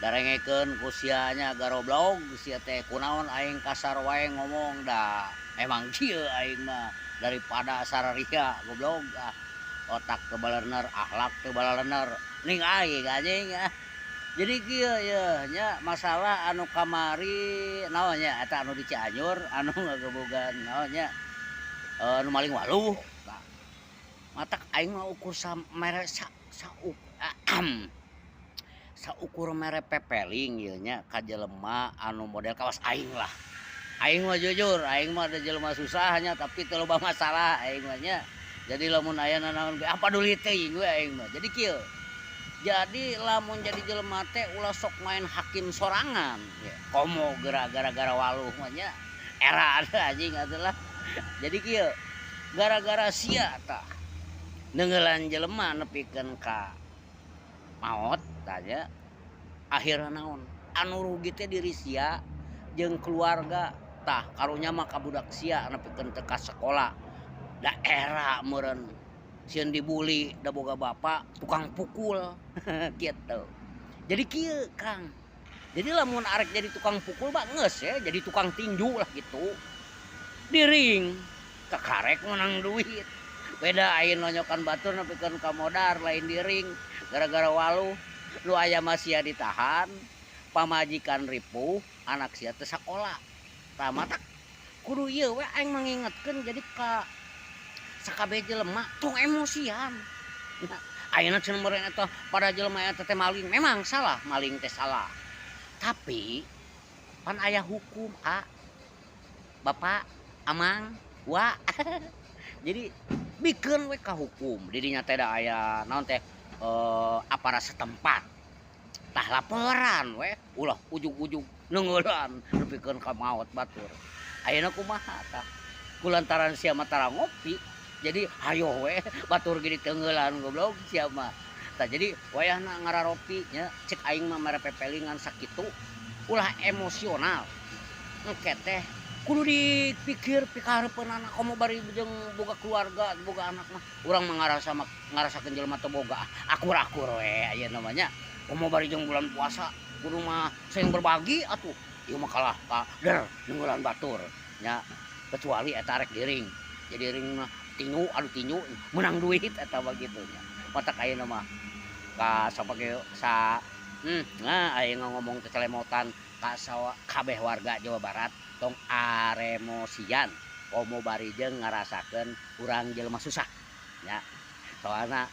Darengekeun ku sia nya garoblog sia teh kunaon aing kasar wae ngomong da emang kieu aing mah daripada sararia goblok ah. Otak teu balener, akhlak teu balener, ning aing anjing ah. Jadi kieu yeuh nya masalah anu kamari naon nya eta anu di Cianjur anu ngagebugan naon nya anu maling waluh. Tah matak aing mah ukur mere sa saukur mere pepeling ieu nya ka jelema anu model kawas aing lah. Aing mah jujur, aing mah da jelema susah nya tapi teu loba masalah aing mah nya. Jadi lamun aya nanaon ge ah paduli teuing we aing mah. Jadi kieu, jadi lamun jadi jelema teh ulah sok main hakim sorangan ya. Komo geura gara-gara waluh mah nya era anjing atuh lah. Jadi kieu, gara-gara sia tah neungeulan jelema nepikeun ka maot tah nya, akhirna naon anu rugi teh diri sia jeung keluarga. Tah karunya mah ka budak sia nepikeun teu ka sakola da era meureun sieun dibuli da boga bapa tukang pukul gitu. Jadi kieu Kang, jadi lamun arek jadi tukang pukul mah geus ye jadi tukang tinju lah gitu, di ring kakarek menang duit. Beda aing nonyokan batur nepikeun ka modar lain di ring gara-gara waluh nu aya mah sia ditahan, pamajikan ripuh, anak sia teu sakola. Tah matak kudu ieu we aing mangingetkeun jadi ka sakabeh jelema tong emosian. Nah, ayeuna cenah meureun eta pada jelema eta teh maling, memang salah, maling teh salah. Tapi pan aya hukum a Bapak, Amang, Wa. Jadi bikeun we ka hukum. Di dinya teh da aya naon teh aparat setempat. Tah laporan we, ulah ujug-ujug neungeulan nepikeun ka maot batur. Ayeuna kumaha tah? Kulantaran sia mah tara ngopi, jadi hayoh we batur ge diteungeulan goblok sia mah. Tah jadi wayahna ngararopi nya cek aing mah mere pepelingan sakitu ulah emosional. Engke teh kudu dipikir pikahareupeunana komo bari jeung boga keluarga, boga anak mah. Urang mah ngarasa mah ngarasakeun jelema teu boga, akur-akur we ayeuna mah nya. Komo bari jeung bulan puasa kudu mah sering berbagi atuh. Ieu mah kalah ka der neungeulan batur nya. Kecuali eta rek di ring. Jadi ring mah tinju adu tinju menang duit eta mah kitu nya. Matak ayeuna mah ka sapake sa nah aing ngomong teh celemotan ka kabeh warga Jawa Barat tong aremosian komo bari jeung ngarasakeun urang jelema susah nya. Soalna